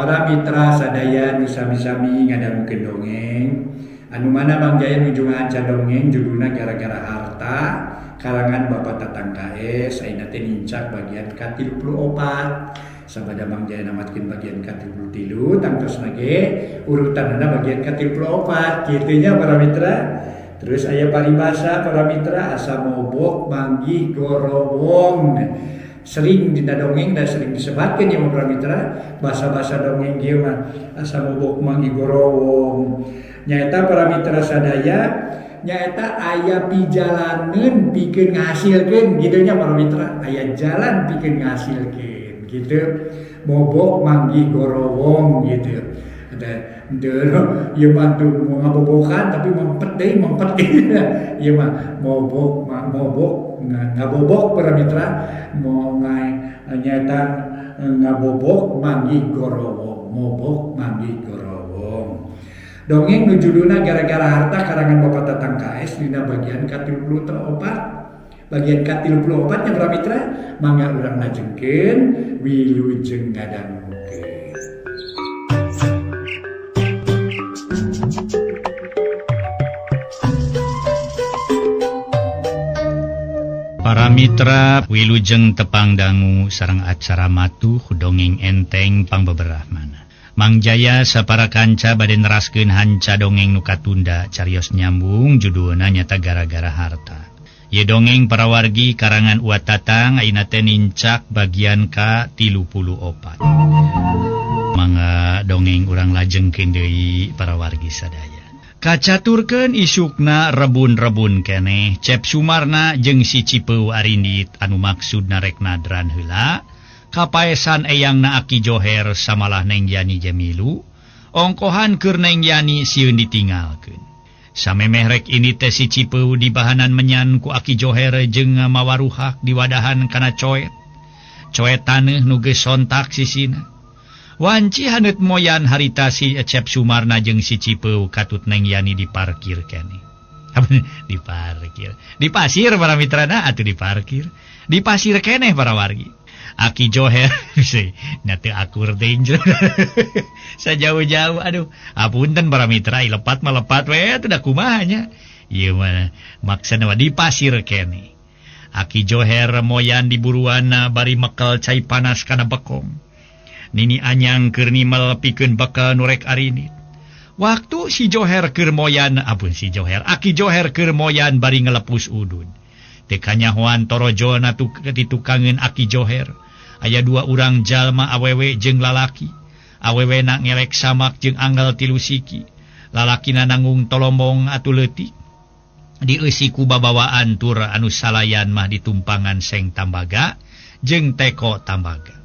Para mitra sadaya nu sami-sami ngadangukeun dongeng anu mana Mang Jaya nuju ngaanca dongeng judulna Gara-gara Harta karangan Bapak Tatang KS ayeuna teh nincak bagian ka-34 sabada Mang Jaya namatkeun bagian ka-33 tangtosna ge urutanana bagian ka-34 kitu nya para mitra. Terus aya paribasa para mitra asa mobok manggih gorowong. Sering dina dongeng dan sering disebatkeun ya para mitra bahasa-bahasa dongeng ieu mah asa mobok manggih gorowong. Nyaeta para mitra sadaya nyaeta aya pijalaneun pikeun ngahasilkeun kitu nya para mitra, aya jalan pikeun ngahasilkeun gitu. Mobok manggih gorowong gitu. Ada henteu ieu mah teu ngabobokan tapi mempet deui mempet ieu mah mobok mobok ngabobok para mitra mau nyaeta ngabobok manggih gorowong, mobok manggih gorowong. Dongeng nu judulna Gara-gara Harta karangan Bapak Tatang KS dina bagian ka-34. Bagian ka-34 nya para mitra mangga urang lajengkeun wilujeng ngadangukeun. Para mitra wilujeng tepang dangu sareng acara matuh dongeng enteng pangbeberahmana. Mang Jaya sapara kanca bade neraskeun hanca dongeng nu katunda carios nyambung judulna nyata Gara-gara Harta. Ye dongeng parawargi karangan Uwa Tatang ayeuna teh nincak bagian ka-34. Mangga dongeng urang lajengkeun deui parawargi sadaya. Kacaturkeun isukna rebun-rebun keneh Cep Sumarna jeung si Cipeu Arindit anu maksudna rek nadran heula kapaesan eyangna Aki Joher samalah Neng Yani Jemilu ongkohan keur Neng Yani sieun ditinggalkeun. Samemeh rek ini teh si Cipeu dibahanan menyan ku Aki Joher jeung mawaruhak diwadahan kana coet. Coet taneuh nu geus sontak sisina. Wanci haneut moyan harita si Cep Sumarna jeung si Cipeu katut Neng Yani diparkir keneh. Diparkir. Di pasir para mitrana atuh diparkir. Di pasir keneh para wargi. Aki Joher nya teu akur danger. Sajauh-jauh aduh. Apunten para mitra lepat mah lepat we atuh da kumaha nya. Ieu mah maksana mah di pasir keneh. Aki Joher moyan di buruanna bari mekel cai panas kana bekong. Nini anyang keur nimel pikeun bekel nu rek arinit. Waktu si Joher keur moyan ampun si Joher Aki Joher keur moyan bari ngelepus udud. Teu kanyahoan torojolna ditukangeun Aki Joher. Aya dua urang jalma awewe jeung lalaki. Awewena ngelek samak jeung anggal tilu siki. Lalakina nanggung tolombong atuh leutik. Dieusi ku babawaan tur anu salayan mah ditumpangan seng tambaga jeung teko tambaga.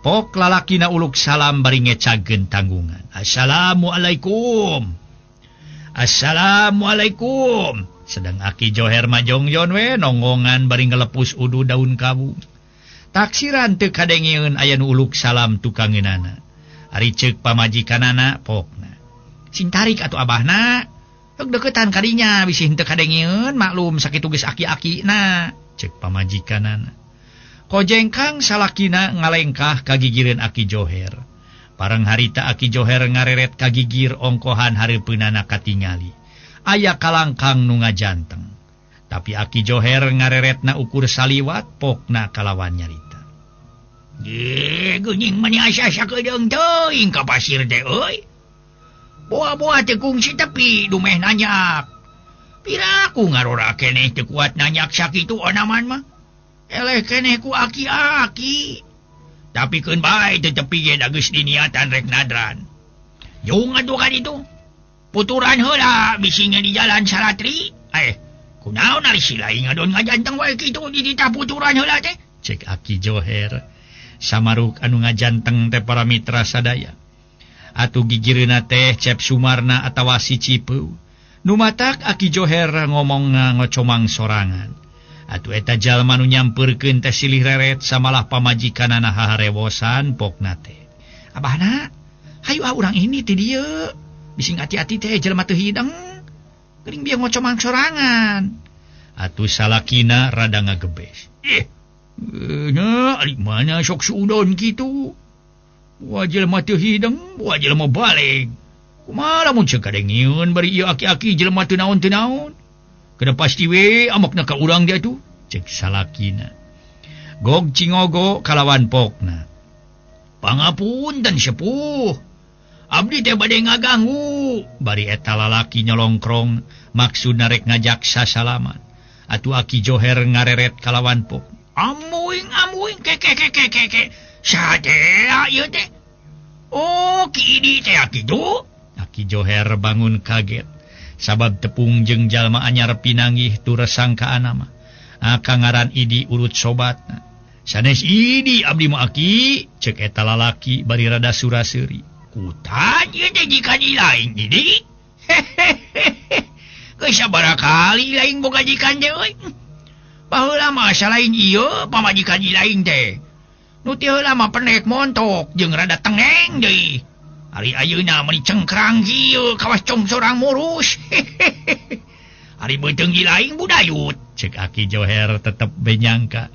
Pok lalakina uluk salam bari ngecageun tanggungan. Assalamualaikum. Assalamualaikum. Sedang Aki Joher mah jongjon we nonggongan bari ngelepus udu daun kawung. Taksiran teu kadengeun aya nu uluk salam tukangeunana. Ari ceuk pamajikanana pokna. Sing tarik atuh abahna. Heug deuketan kadinya bisi henteu kadengeun maklum sakitu geus aki-akina. Ceuk pamajikanana. Kojengkang salakina ngalengkah kagigireun Aki Joher. Parang harita Aki Joher ngareret kagigir ongkohan hareupeunana katingali. Aya kalangkang nu ngajanteng. Tapi Aki Joher ngareretna ukur saliwat pokna kalawan nyarita. Ye geuning mani asa-asa keudeung teuing ka pasir teh euy. Boa-boa teu kungsi tepi dumeh nanyak. Piraku ngarora keneh teu kuat nanyak sakitu onaman mah. Eleh keneh ku aki-aki. Tapi keun bae teu tepi ge da geus diniatan rek nadran. Jung atuh ka ditu. Puturan heula bisi di jalan salatri. Kunaon ari si lain ngadon ngajanteng wae kitu di ditah puturan heula teh. Cek Aki Joher. Samaruk anu ngajanteng teh para mitra sadaya. Atuh gigireunna teh Cep Sumarna atawa si Cipeu. Nu matak Aki Joher ngomong ngocomang sorangan. Atuh eta jalma nu nyampeurkeun teh silih reret samalah pamajikanana haharewosan pokna teh. Abahna, hayu ah urang ini ti dieu. Bising ati-ati teh jelema teu hideng. Geuning bieu ngocomang sorangan. Atuh salakina rada ngagebes. Ih, nya ari mana sok suudon kitu. Wah jelema teu hideng, wah jelema baleg. Kumaha lamun ceuk kadengieun bari ieu aki-aki jelema teu naon teu naon. Kada pasti we amokna ka urang dia tuh, cek salakina. Gog Cingogo kalawan pokna. Pangapunten sepuh. Abdi teh bade ngaganggu. Bari eta lalaki nyolongkrong maksudna rek ngajak sasalaman. Atuh Aki Joher ngareret kalawan pok. Amuing amuing ke ke ke ke ke ke. Saha teh ieu teh? Oh, Ki Idi teh kitu. Aki Joher bangun kaget. Sabab tepung jeung jalma anyar pinanggih tur sangkaan mah. Aka ngaran Idi urut sobatna. Sanes Idi abdi mah Aki, cek eta lalaki bari rada suraseuri. Kutan ieu teh jikan lain Idi. Hehehe. Geus sabaraha kali lain boga jikan teh euy. Baheula mah salain ieu pamajikan lain teh. Nu ti heula mah pendek montok jeung rada tengeng deui. Ari ayeuna mah cengkrang kieu kawas cong sorang murus. Hehehe. Ari beuteung lain budayut. Cek Aki Joher tetep benyangka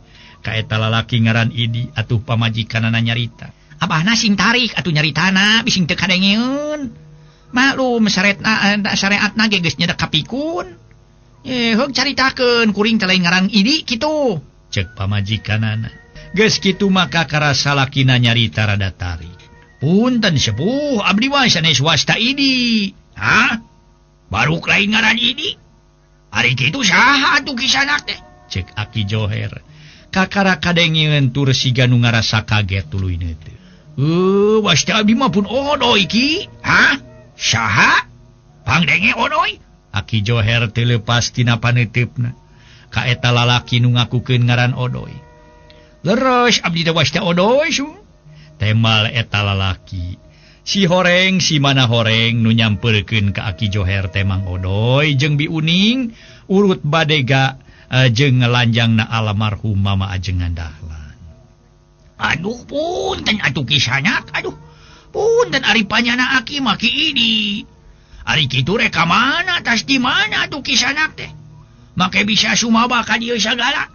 ka eta lalaki ngaran Idi atuh pamajikanana nyarita. Abahna sing tarik atuh nyaritana bising teu kadengeun. Maklum saretna sareatna ge geus nyedek kapikun. Heug caritakeun kuring teh lain ngaran Idi kitu. Cek pamajikanana. Geus kitu maka karasa lakina nyarita rada tarik. Punten sepuh abdi mah sanes wasta Idi. Hah? Baruk lain ngaran Idi? Ari kitu saha atuh kisanak teh? Cek Aki Joher. Kakara kadengeun tur siga nu ngarasa kaget tuluy teh. Wasta abdi mah pun odoy ki. Hah? Saha? Pangdenge odoy? Aki Joher teu leupas tina paneuteup-na. Ka eta lalaki nu ngakukeun ngaran odoy. Leres abdi teh wasta odoy su. Temal eta lalaki. Si horeng si mana horeng nu nyampeurkeun ka Aki Joher teh Mang Odoy jeung Bi Uning urut badega jeung lanjangna almarhum Mama Ajengan Dahlan. Aduh punten atuh kisanak, aduh punten ari panyana Aki mah Ki Idi. Ari kitu rek ka mana tas di mana atuh kisanak teh? Make bisa sumaba ka dieu sagala.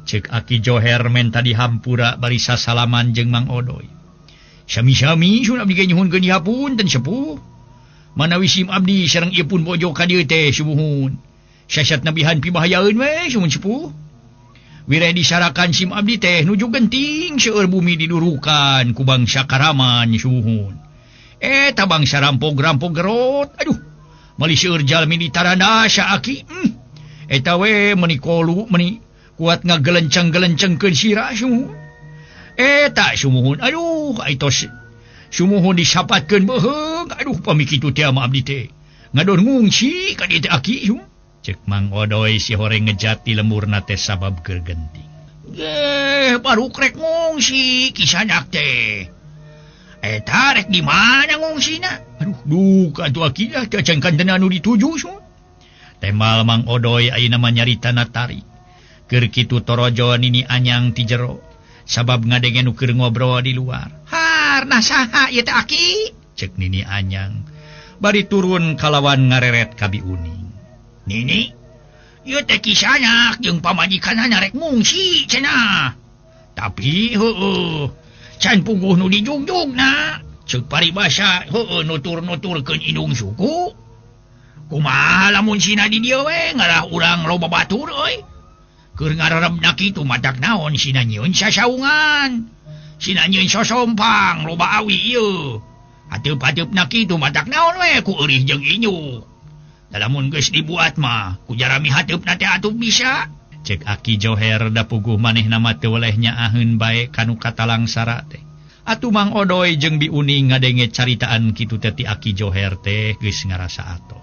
Cek Aki Joher menta dihampura bari sasalaman jeung Mang Odoy. Sami-sami sun abdi ge nyuhunkeun dihapunten sepuh. Manawi sim abdi sareng ieu pun bojo ka dieu teh sumuhun. Sasat nabihan pibahayaeun we sumuhun sepuh. Wire disarakan sim abdi teh nuju genting seueur bumi didurukan ku bangsa Karaman sumuhun. Eta bangsa rampog-rampog gerot. Aduh, mali seueur jalmi ditaranda sa aki. Eta we meuni kolu meuni kuat ngagelenceng-gelencengkeun sirah sumuhun. Eta sumuhun, aduh aitos sumuhun disapatkeun beuheung. Aduh pami kitu teh mah abdi teh ngadon ngungsi ka dieu teh Aki sumuhun. Cek Mang Odoy si horeng ngejati lemurna teh sabab keur genting. Geh, baru krek ngungsi kisanak teh. Eta rek di mana ngungsina? Aduh, duka atuh Aki lah teh acan kantenan anu dituju sumuhun. Temal Mang Odoy ayeuna mah nyaritana tarik. Keur kitu torojo Nini Anyang ti jero. Sabab ngadenge nu keur ngobrol di luar. Harna saha ieu teh Aki? Cek Nini Anyang. Bari turun kalawan ngareret ka Bi Uning. Nini, ieu teh kisanak jeung pamajikanna rek ngungsi cenah. Tapi heueuh, can puguh nu dijugjugna. Ceuk paribasa heueuh nutur-nuturkeun indung suku. Kumaha lamun sina di dieu we ngarah urang loba batur euy. Keur ngararebna kitu matak naon sina nyieun sasaungan. Sina nyieun sosompang loba awi ieu. Hateup-hateupna kitu matak naon we ku eurih jeung inyu. Lamun geus dibuat mah ku jarami hateupna teh atuh bisa. Cek Aki Joher da puguh manehna mah teu weleh nyaaheun bae kanu katalangsara teh. Atuh Mang Odoy jeung Bi Uning ngadenge caritaan kitu teh ti Aki Joher teh geus ngarasa atoh.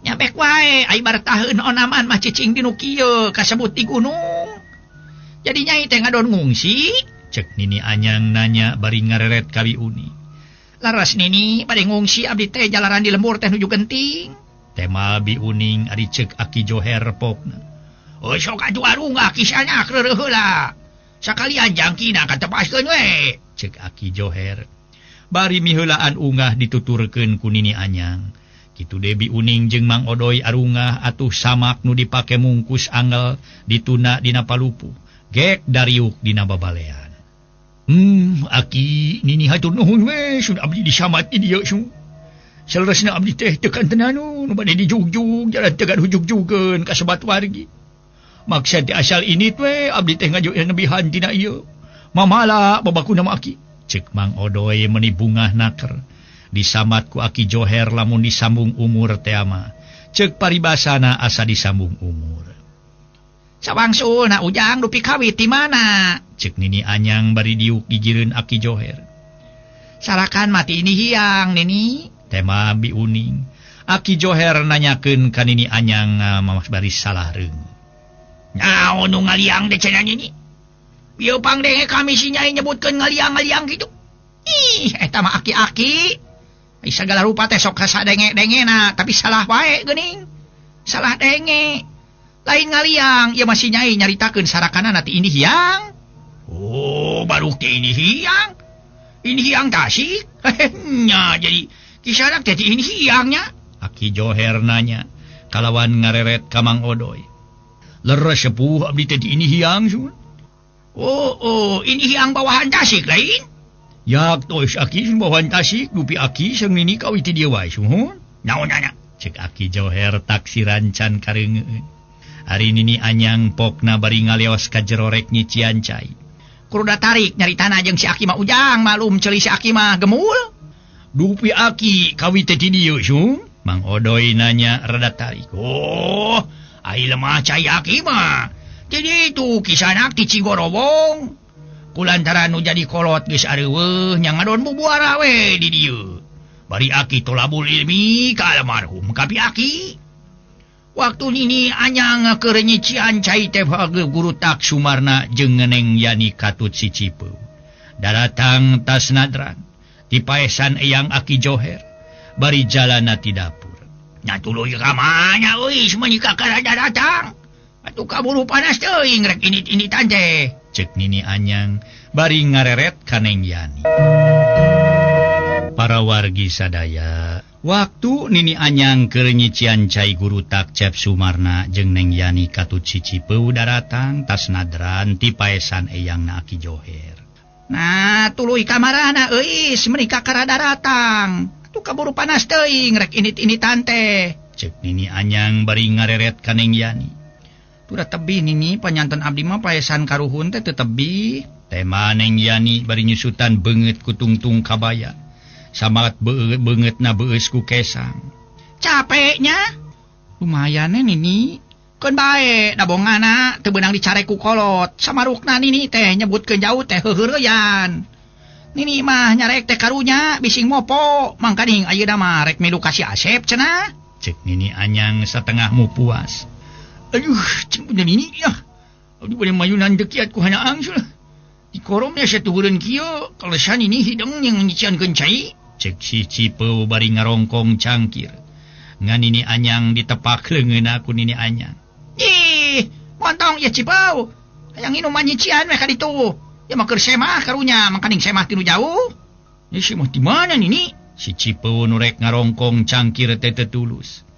Nyabek wae ai bartaheun onaman mah cicing di nu kieu kasebut di gunung. Jadi nyai teh ngadon ngungsi? Cek Nini Anyang nanya bari ngareret ka Bi Uning. Laras Nini bade ngungsi abdi teh jalaran di lembur teh nuju genting. Temal Bi Uning ari cek Aki Joher pokna. Oh sok atuh arungah kisanak reureuh heula. Sakalian jangkina katepaskeun we. Cek Aki Joher. Bari miheulaan ungah dituturkeun ku Nini Anyang. Kitu Debi Uning jeung Mang Odoy arungah atuh samak nu dipake mungkus angel dituna dina palupuh. Gek dariuk dina babalean. Aki nini hatur nuhun we sun abdi disamat di dieu sun. Saleresna abdi teh teu kantenan nu bade dijugjug jalan teu gaduh jugjugkeun ka sebat wargi. Maksad ti asal ini we abdi teh ngajukeun nebihan tina ieu. Mamala babakuna mah aki. Cek Mang Odoy meuni bungah naker. Disamat ku Aki Joher lamun disambung umur teh mah. Cek paribasana asa disambung umur. Sawangsulna Ujang dupi kawit di mana? Cek Nini Anyang bari diuk gigireun Aki Joher. Sarakan mati ini hiang Nini. Tema bi uning. Aki Joher nanyakeun ka Nini Anyang mamas bari salah reung. Naon nu ngaliang teh cenah Nini? Ieu pangdenge kami si Nyai nyebutkeun ngaliang-ngaliang kitu. Ih, eta mah aki-aki. Ai sagala rupa teh sok kasadenge-dengena, tapi salah wae geuning. Salah denge. Lain ngaliang, ieu mah si Nyai nyaritakeun sarakanana ti ini hiang. Oh, baru ti ini hiang. Ini hiang Tasik. Nya jadi kisanak teh ti ini hiangnya. Aki Joher nanya kalawan ngareret ka Mang Odoy. Leres sepuh abdi teh ti ini hiang sun. Oh, ini hiang bawahan Tasik lain. Yak tos aki sun bawahan Tasik dupi aki sang nini kawit ti dieu wae suhun. Naon nanya? Cek Aki Joher taksiran can kareungeun. Ari Nini Anyang pokna bari ngaleos ka jero rek nyician cai. Kuruda tarik nyaritana jeung si Aki mah Ujang malum ceuli si Aki mah gemul. Dupi aki kawit teh ti dieu sung? Mang Odoy nanya rada tarik. Oh, ai lemah cai aki mah. Jadi itu kisanak ti Cigorowong. Kulantaran nu jadi kolot geus areuweuh nya ngadon bubuara we di dieu. Bari aki tolabul ilmi ka almarhum kapi aki. Waktu Nini Anyang keur nyician cai teh guru tak Sumarna jeung Neng Yani katut si Cipeu. Daratang tas nadran dipaesan eyang Aki Joher bari jalana ti dapur. Nya tuluy ka mana euy meuni ka daratang. Atuh kaburu panas teuing rek init-initan teh. Cek Nini Anyang bari ngareret ka Neng Yani. Para wargi sadaya, waktu Nini Anyang keur nyician cai guru tak Cep Sumarna jeung Neng Yani katut si Cipeu daratang tas nadran ti paesan eyangna Aki Joher. Nah, tuluy kamarana euy meuni ka daratang. Atuh kaburu panas teuing rek init-initan teh. Cek Nini Anyang bari ngareret ka Neng Yani. Tuh tebih Nini panyanten abdi mah paesan karuhun teh teu tebih. Tema Neng Yani bari nyusutan beungeut ku tungtung kabaya. Samat beungeutna beueus ku kesang. Capeknya? Lumayan Nini. Keun bae dabongana teu beunang dicarek ku kolot. Samarukna Nini teh nyebutkeun jauh teh heuheureyan. Nini mah nyarek teh karunya bising mopo. Mangkaning ayeuna mah rek milu ka si Asep cenah. Cek Nini Anyang satengah mu puas. Aduh, cing punya Nini ya. Aduh, boleh mayunan dekiat ku hanaang sulah. Dikoromnya satuhureun kieu, kalesan ini hidung yang nyiciankeun cai. Cek si Cipeu bari ngarongkong cangkir. Ngan Nini Anyang ditepak leungeunna ku Nini Anyang. Ih, montong ya Cipeu. Hayang minuman nyician we ka ditu. Ya mah keur semah karunya, mangkaning semah tinu jauh. Ini semah di mana Nini? Si Cipeu nu rek ngarongkong cangkir teh teu tulus.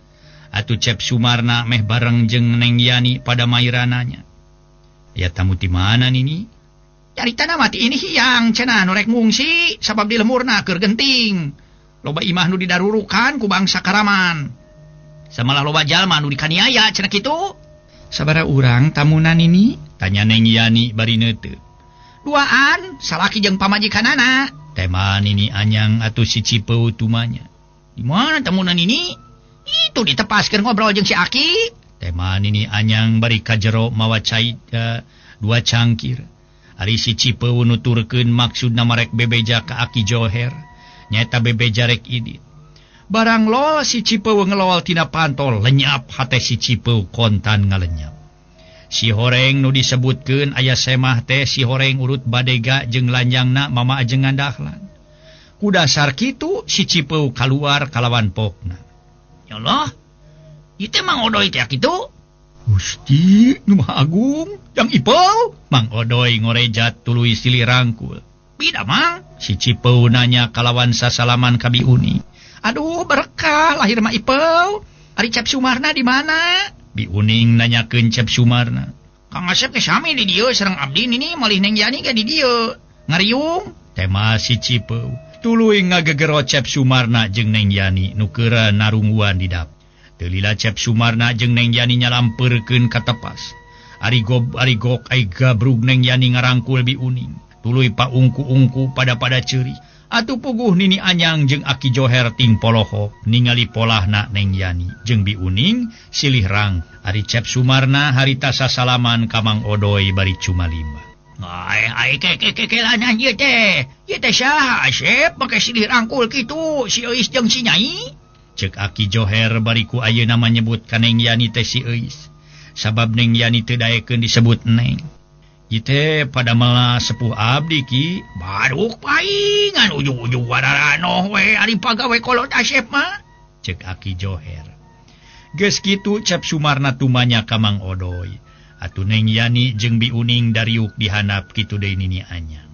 Atuh Cep Sumarna meh bareng jeung Neng Yani pada mairananya. Ya tamu ti mana Nini? Caritana mah ti ini hiang cenah nu rek ngungsi sabab di lemurna keur genting. Loba imah nu didarurukan ku bangsa Karaman. Samalah loba jalma nu dikaniaya cenah kitu. Sabaraha urang tamuna Nini? Tanya Neng Yani bari neuteup. Duaan, salaki jeung pamajikanana. Tema Nini Anyang atuh si Cipeu tumanya. Di mana tamuna Nini? Itu ditepaskeun ngobrol jeung si Aki. Tema Nini Anyang bari ka jero mawa cai dua cangkir. Ari si Cipeu nuturkeun maksudna marek bebeja ka Aki Joher. Nyaeta bebeja rek idit. Barang lol si Cipeu ngelol tina pantol lenyap hate si Cipeu kontan ngalenyap. Si horeng nu disebutkeun aya semah teh si horeng urut badega jeung lanjangna mama ajengan Dahlan. Ku dasar kitu si Cipeu kaluar kalawan pokna. Ya Allah, itu Mang Odoy teh kitu. Gusti nu Maha Agung, yang Ipeu. Mang Odoy ngorejat tuluy silih rangkul. Bida Mang? Si Cipeu nanya kalawan sasalaman ka Bi Uni. Aduh berkah lahir mah Ipeu. Ari Cep Sumarna di mana? Bi Uning nanyakeun Cep Sumarna. Kang Asep ge sami di dieu sareng abdi nini malih Neng Yani ge di dieu. Ngariung tema si Cipeu. Tuluy ngagegero Cep Sumarna jeung Neng Yani nu keur narungguan di dap. Teu lila Cep Sumarna jeung Neng Yani nyalampeurkeun ka tepas. Ari gob ari gok ai gabrug Neng Yani ngarangkul Bi Uning. Tuluy paungku-ungku pada-pada ceuri. Atuh puguh Nini Anyang jeung Aki Joher ting polohok ningali polahna Neng Yani jeung Bi Uning silih rang. Ari Cep Sumarna harita sasalaman ka Mang Odoy bari cumalima. Ai ai ke ke ke kelanan ieu teh. Ieu teh saha Asep make silih rangkul kitu si Euis jeung si Nyai? Ceuk Aki Joher bari ku ayeuna mah nyebut ka Neng Yani teh si Euis. Sabab Neng Yani teu daekeun disebut Neng. Ieu teh pada mela sepuh abdi ki, baruk paingan ujug-ujug wararanoh we ari pagawe kolot Asep mah. Ceuk Aki Joher. Geus kitu Cep Sumarna tumanya ka Mang Odoy. Atuh Neng Yani jeung Bi Uning dariuk dihandap kitu deui Nini Anyang.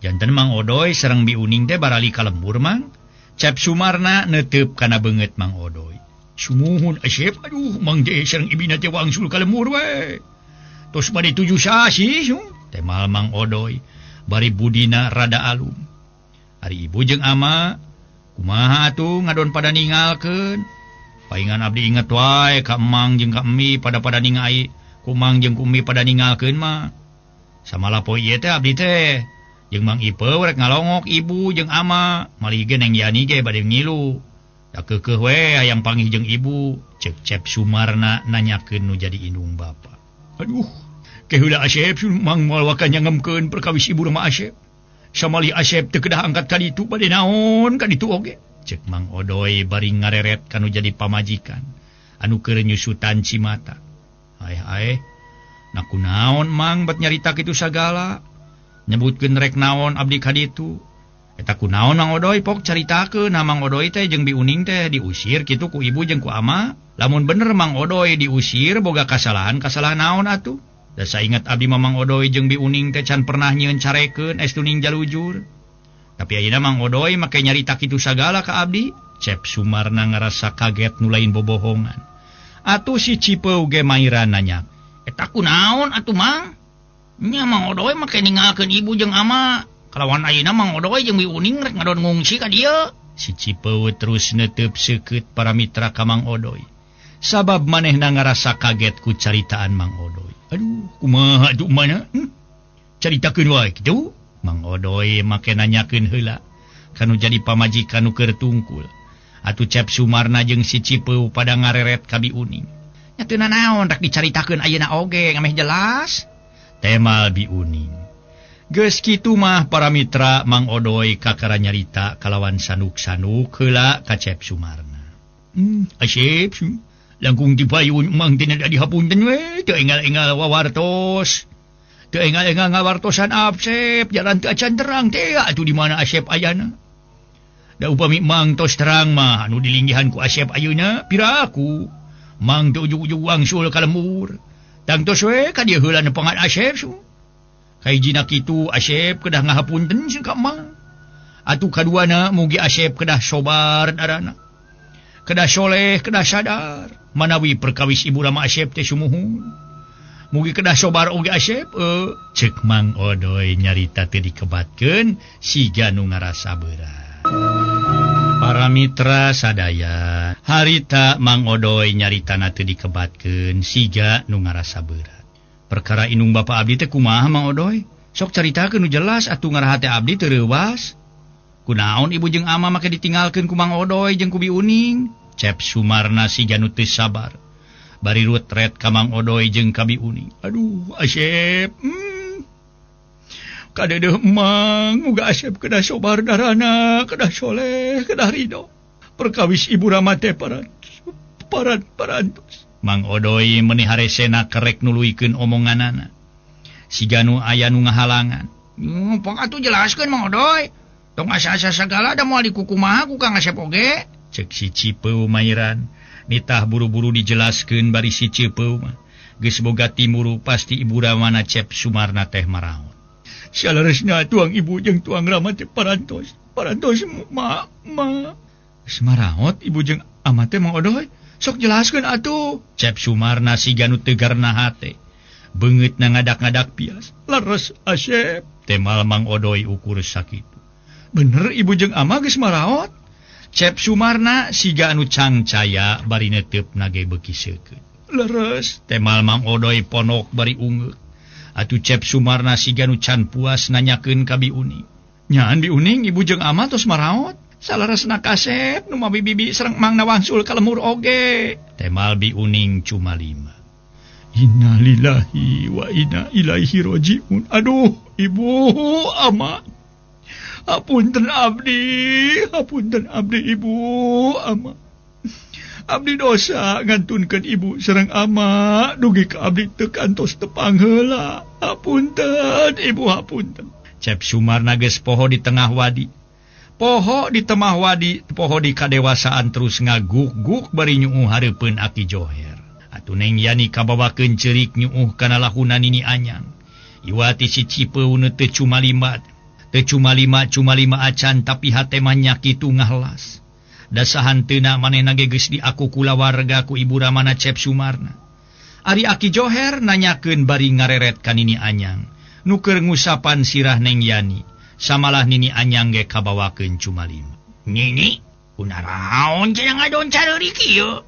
Janten Mang Odoy sareng Bi Uning teh barali ka lembur Mang. Cep Sumarna neuteup kana beungeut Mang Odoy. Sumuhun Asep, aduh Mang teh sareng ibina teh wangsul ka lembur we. Tos bade 7 sasih temal Mang Odoy bari budina rada alum. Ari ibu jeung ama kumaha atuh ngadon pada ningalkeun. Paingan abdi inget wae ka emang jeung ka emi pada-pada ningai. Kumang jeung kumi pada ningalkeun mah. Samala poe ieu teh abdi teh jeung Mang Ipe rek ngalongok ibu jeung ama, malih ge Neng Yani ge bade ngilu. Da keukeuh we hayang panggih jeung ibu, ceuk Cep Sumarna nanyakeun nu jadi indung bapa. Aduh, ke heula Asep Mang moal waka nyangemkeun perkawis ibu mah Asep. Samalih Asep teu kedah angkat ka ditu bade naon ka ditu oge. Ceuk Mang Odoy bari ngareret ka nu jadi pamajikan anu keur nyusutan cimata. Aeh aeh, na kunaon Mang bet nyarita kitu sagala. Nyebutkeun rek naon abdi ka ditu. Eta kunaon Mang Odoy pok caritakeun na Mang Odoy teh jeung Bi Uning teh diusir kitu ku ibu jeung ku ama. Lamun bener Mang Odoy diusir boga kasalahan-kasalahan naon atuh. Da saingat abdi mah Mang Odoy jeung Bi Uning teh can pernah nyieun carekeun estu ning jalujur. Tapi ayeuna Mang Odoy make nyarita kitu sagala ka abdi. Cep Sumarna ngarasa kaget nu lain bobohongan. Atuh si Cipeu ge mairan nanya, eta kunaon atuh Mang? Nya Mang Odoy make ninggalkeun ibu jeung ama. Kalawan ayeuna Mang Odoy jeung Bi Uning rek ngadon ngungsi ka dieu. Si Cipeu terus neteup seukeut para mitra ka Mang Odoy. Sabab manehna ngarasa kaget ku caritaan Mang Odoy. Aduh, kumaha atuh mana? Caritakeun wae kitu. Mang Odoy make nanyakeun heula kanu jadi pamajikan nu keur tungkul. Atuh Cep Sumarna jeung si Cipeu pada ngareret ka Bi Uning. Nya teu nanaon rek dicaritakeun ayeuna oge ngameh jelas. Temal Bi Uning. Geus kitu mah para mitra Mang Odoy kakara nyarita kalawan sanuk-sanuk heula ka Cep Sumarna. Asep langkung dipayun Mang teh dihapunten we teu enggal-enggal wawartos. Teu enggal-enggal ngawartosan Asep jalan teu acan terang teh atuh di mana Asep ayana. Da upami Mang tos terang mah anu dilinggihan ku Asep ayeuna piraku. Mang teu ujug-ujug wangsul ka lembur. Tangtos we ka dieu heula nepangan Asep su. Kahijina kitu Asep kedah ngahapunten ka Mang. Atuh kaduana mugi Asep kedah sobar darana. Kedah soleh, kedah sadar manawi perkawis ibu rama Asep teh sumuhun. Mugi kedah sobar oge Asep ceuk Mang Odoy nyarita teu dikebatkeun siga nu ngarasa berat. Para mitra sadaya, harita Mang Odoy nyaritana teu dikebatkeun siga nu ngarasa berat. Perkara indung bapa abdi teh kumaha Mang Odoy? Sok caritakeun nu jelas atuh ngarahate abdi teu reuwas. Kunaon ibu jeung ama make ditinggalkeun ku Mang Odoy jeung ku Bi Uning? Cep Sumarna siga nu teu sabar. Bari rutret ka Mang Odoy jeung ka Bi Uning. Aduh, Asep. Kadeudeung Mang, muga Asep kedah sobar darana, kedah soleh, kedah ridho. Perkawis ibu rama teh parantos. Mang Odoy meuni haresena kerek nuluykeun omonganana. Siga nu aya nu ngahalangan. Pok atuh jelaskeun Mang Odoy. Tong asa-asa sagala da moal dikukumaha ku Kang Asep oge. Ceuk si Cipeu mairan. Nitah buru-buru dijelaskeun bari si Cipeu mah. Geus boga timuru pasti ibu ramana Cep Sumarna teh maraon. Saleresna tuang ibu jeung tuang rama teh parantos. Parantos ma ma. Geus maraot ibu jeung ama teh Mang Odoy. Sok jelaskeun atuh. Cep Sumarna siga nu teu garna hate. Beungeutna ngadak-ngadak pias. Leres Asep. Temal Mang Odoy ukur sakitu. Bener ibu jeung ama geus maraot? Cep Sumarna siga anu cangcaya bari netep nage beuki seukeut. Leres temal Mang Odoy ponok bari ungeuk. Atuh Cep Sumarna siga nu can puas nanyakeun ka Bi Uning. Nyaan Bi Uning ibu jeung ama tos maraot? Salaresna kasep nu mawi bibi sareng Mang Nawangsul ka lemur oge. Temal Bi Uning cuma lima. Innalillahi wa inna ilaihi rajiun. Aduh, ibu ama. Apunten abdi ibu ama. Abdi dosa ngantunkeun ibu sareng ama dugi ka abdi teu kantos tepang heula. Apunten ibu, apunten. Cep Sumarna geus poho di tengah wadi. Poho di temah wadi, poho di kadewasaan terus ngaguk-guk bari nyuuh hareupeun Aki Joher. Atuh Neng Yani kabawakeun ceurik nyuuh kana lahunan Nini Anyang. Iwati si Cipeu nu teu cuma lima acan tapi hate mah nya kitu ngahelas. Dasahan teuna manehna ge geus diaku kulawarga ku ibu ramana Cep Sumarna. Ari Aki Joher nanyakeun bari ngareret ka Nini Anyang. Nu keur ngusapan sirah Neng Yani. Samalah Nini Anyang ge kabawakeun cuma lima. Nini, kunaraon cenah ngadon careurik ieu?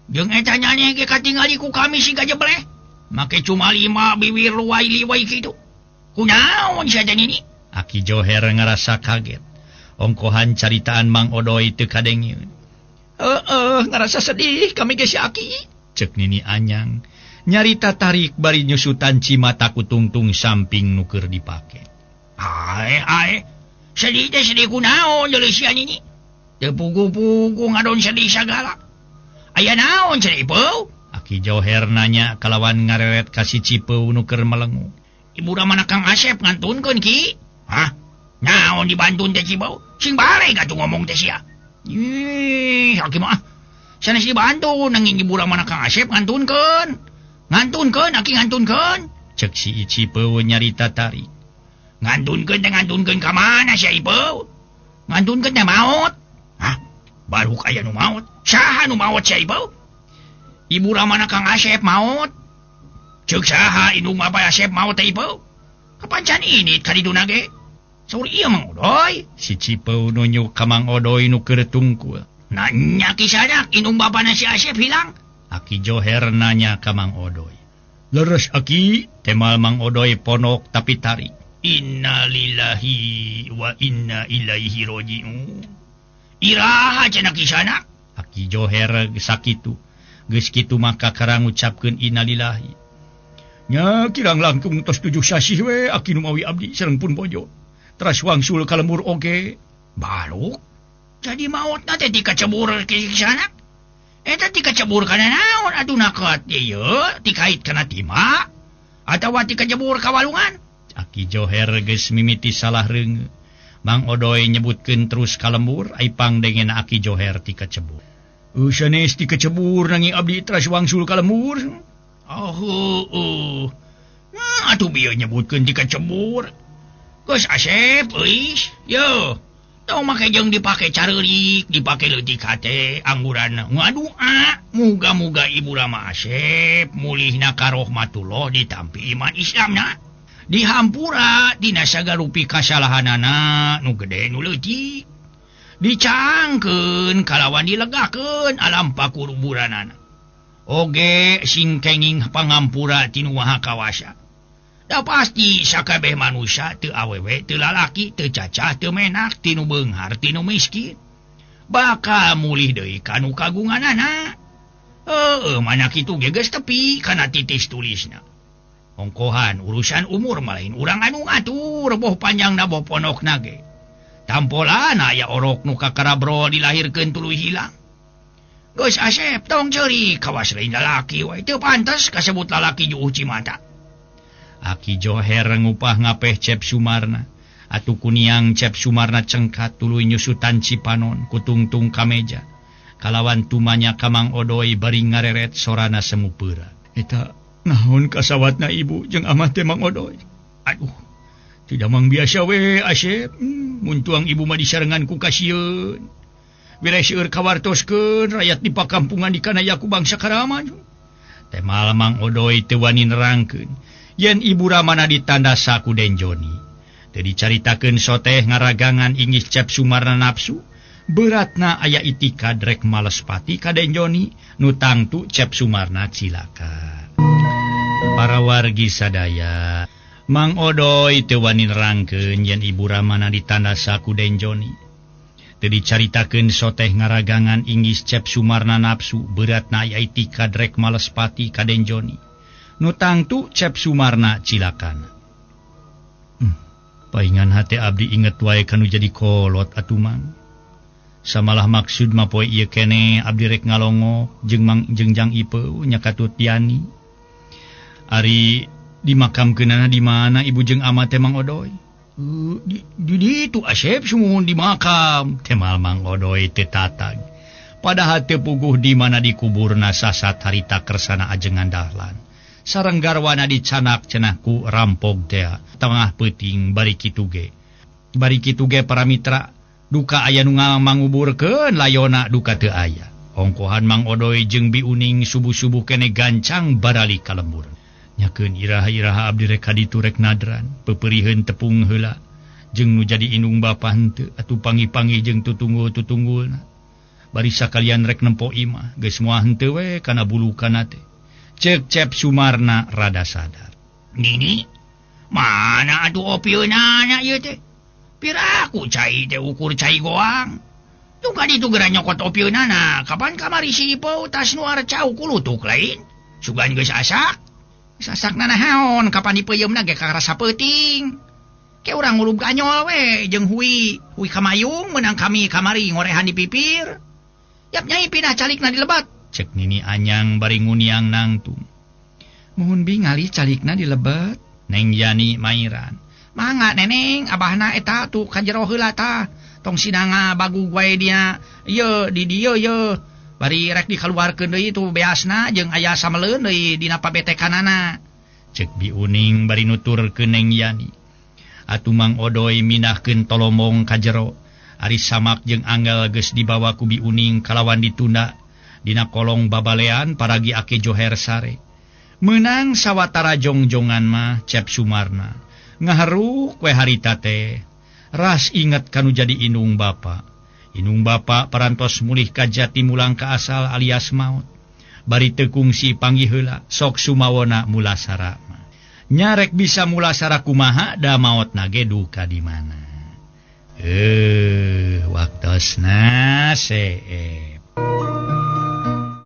Jeung eta nyanyi ge katingali ku kami si gajebleh. Make cuma lima bibir luai liwai kitu. Kunaon sia teh Nini? Aki Joher ngarasa kaget. Ongkohan caritaan Mang Odoy teu kadengeun. Heeh, ngarasa sedih kami ge si Aki. Ceuk Nini Anyang. Nyarita tarik bari nyusutan cimata ku tungtung samping nu keur dipake. Ae ae, sedih teh sedih kunaon deuleu sia Nini? Teu pugu-pugu ngadon sedih sagala. Aya naon cenah Ipeu? Aki Joher nanya kalawan ngareret ka si Cipeu nu keur melengu. Ibu ramana Kang Asep ngantunkeun ki? Hah? Naon dibantun teh Cipeu? Sing bareg atuh ngomong teh sia. Ih, aki mah sanes dibantu nanging ibu ramana Kang Asep ngantunkeun. Ngantunkeun aki ngantunkeun. Ceuk si Cipeu nyarita tarik. Ngantunkeun teh ngantunkeun ka mana sia Ipeu? Ngantunkeun teh maot. Hah? Baru aya nu maot. Saha nu maot sia Ipeu? Ibu ramana Kang Asep maot. Ceuk saha indung bapa Asep maot teh Ipeu? Kapancan ini ka diduna ge? Saur ieu Mang Odoy. Si Cipeu nunjuk ka Mang Odoy nu keur tungkul. Nanya kisahna indung bapana si Asep hilang. Aki Joher nanya ka Mang Odoy. Leres Aki, temal Mang Odoy ponok tapi tarik. Innalillahi wa inna ilaihi rajiun. Iraha cenah kisahna? Aki Joher sakitu. Geus kitu maka kakara ngucapkeun innalillahi. Nya kirang langkung tos 7 sasih we aki nu mawi abdi sareng pun bojo. Teras wangsul ka lembur oge. Baluk. Jadi maotna teh dikacebur kisahna? Eta dikacebur kana naon atuh nakat ieu dikait kana tima atawa dikacebur ka walungan? Aki Joher geus mimiti salah reungeu. Mang Odoy nyebutkeun terus ka lembur ai pangdengena Aki Joher tikacebur. Sanes tikacebur nanging abdi teras wangsul ka lembur. Oh heueuh. Nah atuh bieu nyebutkeun tikacebur. Geus Asep euy. Yo. Tong make jeung dipake careurik, dipake leutik hate angguran ngadua. Muga-muga ibu rama Asep mulihna ka rahmatullah ditampi iman Islamna. Dihampura dina sagarupi kasalahanana nu gede nu leutik. Dicangkeun kalawan dilegakeun alam pakuburanana. Oge sing kenging pangampura ti Nu Maha Kawasa. Da pasti sakabeh manusia teu awewe teu lalaki teu cacah teu menak ti nu beunghar ti nu miskin. Bakal mulih deui ka nu kagunganana. Heueuh mana kitu ge geus tepi kana titis tulisna. Ongkohan urusan umur mah lain urang anu ngatur boh panjangna boh ponokna ge. Tampolan aya orok nu kakarabro dilahirkeun tuluy hilang. Geus Asep tong ceurik kawas lain lalaki we teu pantes kasebut lalaki juuh cimata. Aki Joher ngupah ngapeh Cep Sumarna. Atuh kuniang Cep Sumarna cengkat tuluy nyusutan cipanon kutungtung ka meja. Kalawan tumanya ka Mang Odoy bari ngareret sorana semu peura. Eta naon kasawatna ibu jeung amah teh Mang Odoy? Aduh, tidak mang biasa we Asep. Mun tuang ibu mah disarengan ku kasieun. Bere seueur kawartoskeun rakyat di pakampungan di kanaya ku bangsa karaman. Temal Mang Odoy teu wani nerangkeun yen ibu ramana ditanda saku Den Joni. Teu dicaritakeun soteh ngaragangan inggih Cep Sumarna nafsu beratna aya itikad rek males pati ka Den Joni nu tangtu Cep Sumarna cilaka. Para wargi sadaya Mang Odoy teu wani nerangkeun yen Ibu Ramana ditanda ku Den Joni. Teu dicaritakeun soteh ngaragangan inggih Cep Sumarna nafsu beratna aya itikad rek males pati ka Den Joni nu tangtu Cep Sumarna cilakana. Paingan hate abdi inget wae kanu jadi kolot atuh Mang. Samalah maksud mah poe ieu keneh abdi rek ngalongo jeung Mang jeung Jang Ipeu nya katut Yani. Ari dimakamkeunana di mana ibu jeung ama teh Mang Odoy? Di ditu Asep sumuhun di makam. Temal Mang Odoy teu tatag. Padahal teu puguh di mana dikuburna sasat harita kersana ajengan Dahlan. Sareng garwana dicanak cenah ku rampog teh tengah peuting bari kitu ge. Bari kitu ge para mitra duka aya nu manguburkeun layona duka teu aya. Ongkohan Mang Odoy jeung Bi Uning subuh-subuh kene gancang barali ka lembur. Nyakeun iraha-iraha abdi rek ka ditu rek nadran, peupeuriheun tepung heula jeung nu jadi indung bapa henteu atuh pangi-pangi jeung tutunggul-tutunggulna. Bari sakalian rek nempo imah geus moal henteu we kana bulukana teh. Cek Cep Sumarna rada sadar. Nini, mana atuh opieunana ieu teh? Piraku cai teh ukur cai goang. Tuh ka ditu geura nyokot opieunana, kapan kamari si Ipeu tas nu arcau kulutuk lain? Sugan geus asak. Sasak nanaon kapan dipeuyeumna ge karasa peuting. Ke urang ngulub ganyol we jeung hui, hui kamayung meunang kami kamari ngorehan di pipir. Yap nyai pindah calikna di lebat. Cek Nini Anyang bari nguniang nangtung. Muhun bi ngalih calikna di lebet. Neng Yani mairan. Mangga neneng abahna eta tuh ka jero heula tah. Tong sinanga bagug wae dia. Ieu di dieu ye. Bari rek dikaluarkeun deui tuh beasna jeung aya sameleun deui dina pabetekanana. Cek Bi Uning bari nuturkeun Neng Yani. Atuh Mang Odoy mindahkeun tolomong ka jero. Ari samak jeung anggal geus dibawa ku Bi Uning kalawan ditunda dina kolong babalean paragi ake joher sare. Meunang sawatara jongjongan mah Cep Sumarna ngaharuk we harita teh. Ras inget kanu jadi indung bapa. Indung bapa parantos mulih ka jati mulang ka asal alias maut. Bari teu kungsi panggih heula sok sumawona mulasara mah. Nyarek bisa mulasara kumaha da maotna ge duka di mana. Waktosna seep.